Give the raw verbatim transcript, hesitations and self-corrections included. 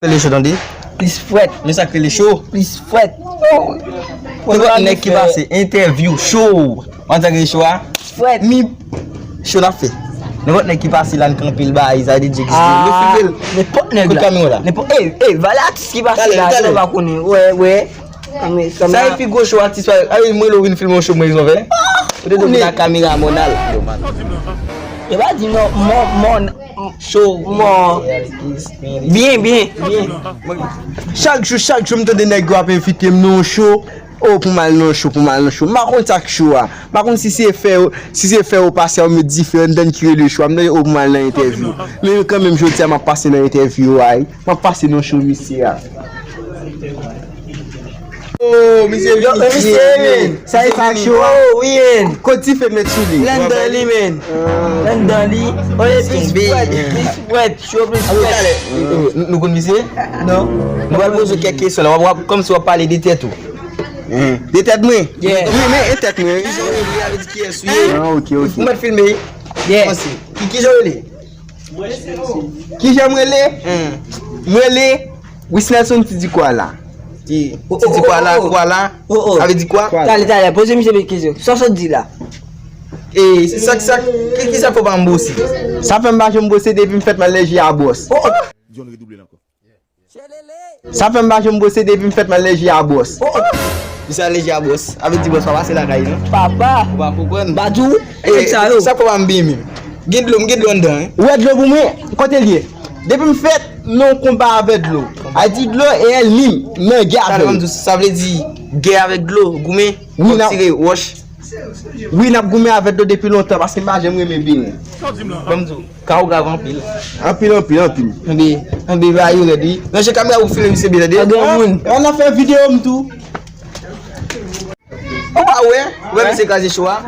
Rele cho tande. Plis fwèt. Men sa k rele cho. Plis fwèt. Nenpòt nèg ki pase entèvyou cho antanke cho a. Fwèt. Mi cho n ap fè. Nenpòt nèg ki pase la n kanpe l bay sa vle di egziste. Yo filme l. Nenpòt nèg la. Kot kamera la? Nenpòt, eh, eh, valè atis ki pase la, yo pa konnen. Wè, wè. Sa e pi gwo cho atis pa. Ay, mwen lè w vin filme yon cho mwen yon vè. Ou te dwe vin ak kamera mòn al. Yo pa di non, mòn, mòn. Cho. Mò. Byen, byen, byen. Chak jou, chak jou, m tande nèg yo ap envite m nan yon cho. Oh, pou m al nan yon cho, pou m al nan yon cho. M pa konn sa k cho a. M pa konn si se fè yo, si se fè yo pase yo met dife anndan ki rele cho a. M tande, oh, pou m al nan entèvyou. Men kanmenm, jodi a, m ap pase nan entèvyou a, wi. M ap pase nan cho misye a. Oh, misye vini. Yo, misye, men. Sa e sa k cho a? Oh, wi, men. Kot dife met sou li? Anndan li, men. Anndan li. Oh, e plis fwèt, plis fwèt, cho plis fwèt. Nou konn misye? Non. Nou pral poze kèk kesyon la. W ap, w ap, kòmsi w ap pale de tèt ou. De tèt mwen? Yeah. Wi, men e tèt mwen. Ki jan w rele, avè di kiyès ou ye? Ah, ok, ok. Ou mèt filme. Yeah. Kòmanse. Ki, ki jan w rele? Ki jan m rele? Hmm. M rele Wisnelson Ti Di Kwala. Ti, oh, Ti Di Kwala, oh, oh, oh. Kwala. Oh, oh. Sa vle di kwa? Talè, talè, poze misye kesyon. Sa w sot di la? E, sa, sa, ki, ki sa fè w pa janm bwose? Sa fè m pa janm bwose depi m fèt m al lèje a bwòs. Oh, oh. John redouble l ankò. Sa fè m pa janm bwose depi m fèt m al lèje a bwòs. Oh, oh. Misye al lèje a bwòs. Avè di bwòs pa pase lakay, non? Papa. Ou pa konprann? Badou. E, sa yo. Sa fè w pa m benyen menm? Gen dlo, m gen dlo anndan, wi. Ou wè dlo pou mwen? Kote l ye? Depi m fèt, m nan yon konba avè dlo. A di dlo e ènmi m, m nan gè avè l. Sa vle di gè avèk dlo, goumen, wi, n ap tire wòch. Wi, n ap goumen avè dlo depi lontan, paske m pa janm renmen benyen. Ban m di w, ka w grav anpil. Anpil, anpil, anpil. Anbe, anbe, ba yo rèd, wi. Ranje kamera pou filme misye byen, tande. Pa gen moun. An, an ap fè videyo m tou. Ou pa wè? Ou wè misye kraze cho a?